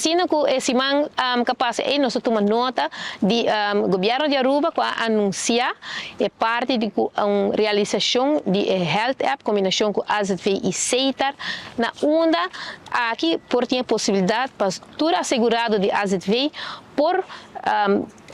Asina cu e siman cu a pasa ey nos a tuma nota di Gobierno di Aruba cu a anuncia e parti di cu un realisacion di e Health App combinacion cu AZV y Setar na unda aki por tin e posibilidad pa tur asegurado di AZV por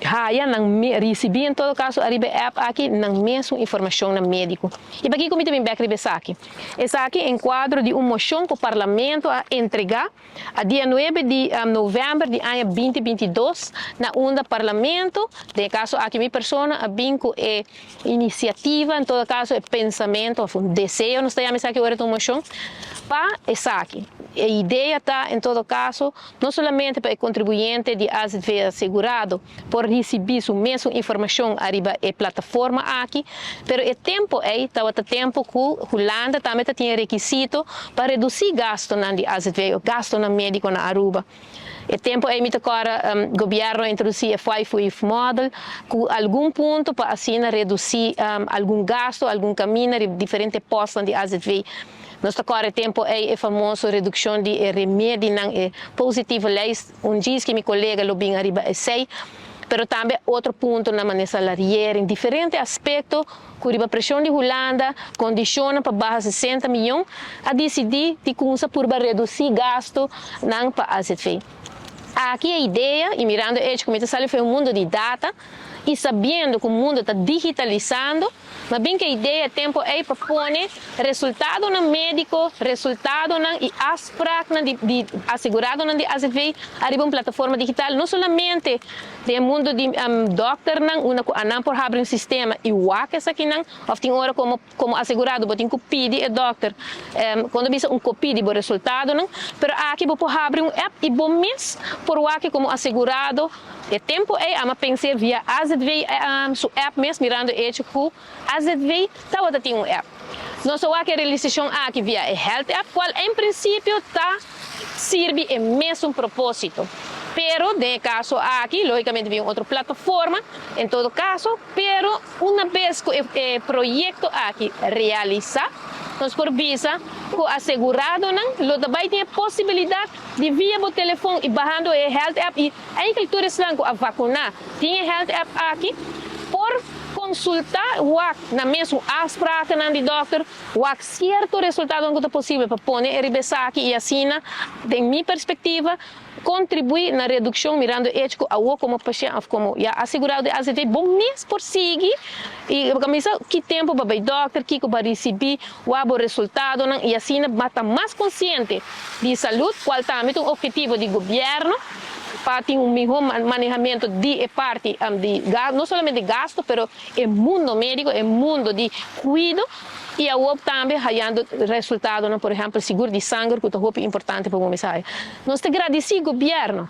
haya nan ricibi en todo caso ariba e app aki nan mesun informacionnan medico. Y pakico mi ta bin bek riba esaki? Esaki en cuadro di un mocion cu Parlamento a entrega A dia nuebe di november di aña 2022 na unda Parlamento, den e caso aki mi persona, a bin cu e iniciativa, en todo caso e pensamento of un deseo nos ta yama esaki ora ta un mocion, pa esaki. E idea ta en todo caso no solamente pa e contribuyente di azv asegurado por ricibi su mesun informacion ariba e plataforma aki, pero e tempo ey tabata tempo cu Hulanda tambe ta tin e requisito pa reduci gastonan di azv o gastonan medico na Aruba. E tempo ey mi ta cora gobierno a introduci e five-wave model cu algun punto pa asina reduci algun gasto, algun camina riba diferente postnan di azv. Nos ta cora e tempo ey e famoso reduccion di e remedinan, e positieve lijst. Un djis ki mi kolega lo bin ariba esei, pero tambe otro puntonan manera salariering, diferente aspekto ku riba preshon di Hulanda, kondishonnan pa baha 60 miyon, a disidí di kumsa purba redusí gastunan pa azv. Aki e idea, i mirando e echo ku mi ta sali for e mundu di data i sabiendo ku mundu ta digitalisando, Ma bin ke idea e tempo ei pa pone resultadonan medico, resultadonan y afspraaknan di di aseguradonan di azv ariba un plataforma digital, no solamente den e mundo di dokternan unda cu anan por habri un sistema y wak esakinan, of tin ora como como asegurado bo tin cu pidi e dokter cuando bisa un copie di bo resultadonan, pero aki bo por habri un app y bo mes por wak como asegurado. E tempu ei ama pens'é via azv su app mes mirando e hecho ku azv tabata tin un app. Nos a wak e realisashon aki via e Health App kual en prinsipio ta sirbi e mesun propósito. Pero den e kaso aki lógikamente via un otro plataforma en todo kaso, pero una bes ku e proyekto aki realisá nos por bisa ku aseguradonan lo ta bai tin e posibilidat di via bo telefon i bahando e Health App i Eikel tur esnan ku a vakuná tin e Health App aki por konsultá wak nan mesun afsprakennan di dòkter, wak sierto resultadonan ku ta posibel pa pone e riba esaki i asina, den mi perspektiva, kontribuí na redukshon mirando e echo ku awor komo pashènt òf komo ya asegurado di azv bo mes por sigui i bo ka misa ki tempu bo bai dòkter, kiko bo a risibí, wak bo resultadonan i asina bo ta mas konsiente di salud, kual tambe ta un ophetivo di gobièrnu pa tin un mihó manehamentu di e parti di no solamente gasto pero e mundo médiko, e mundo di kuido i awor tambe hayando resultadonan por ehèmpel sigur di sanger ku ta hopi importante pa bo mes haya. Nos ta gradisí gobièrnu,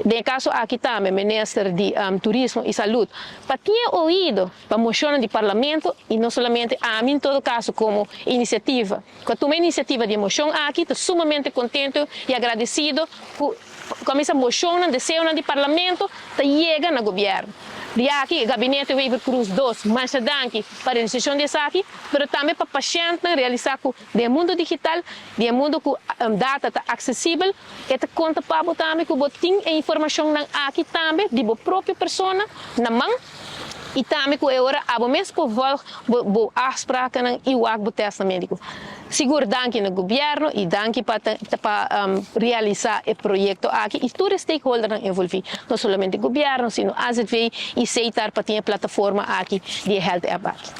den e kaso aki tambe minister di Turismo i Salud pa tin e oido pa moshonnan di parlamento i no solamente ami en todo kaso komo inisiativa Cu a tuma e iniciativa di e mocion aki ta sumamente contento y agradecido cu cuminsa mocionnan, deseonan di Parlamento ta yega na Gobierno. Di aki e Gabinete Wever-Croes dos masha danki pa realisacion di esaki, pero tambe pa pashentnan realisa cu den e mundo digital, den e mundo cu data ta accesibel, e ta conta pa bo tambe cu bo tin e informacionnan aki tambe di bo propio persona na man. I tambe ku e ora abo mes por volg bo bo afsprakennan i wak bo testnan mediko. Sigur danki na gobierno i danki pa pa realisa e proyekto aki i tur e stakeholdernan envolvi, no solamente gobierno sino azv i Seitar pa tin e plataforma aki di e health app aki.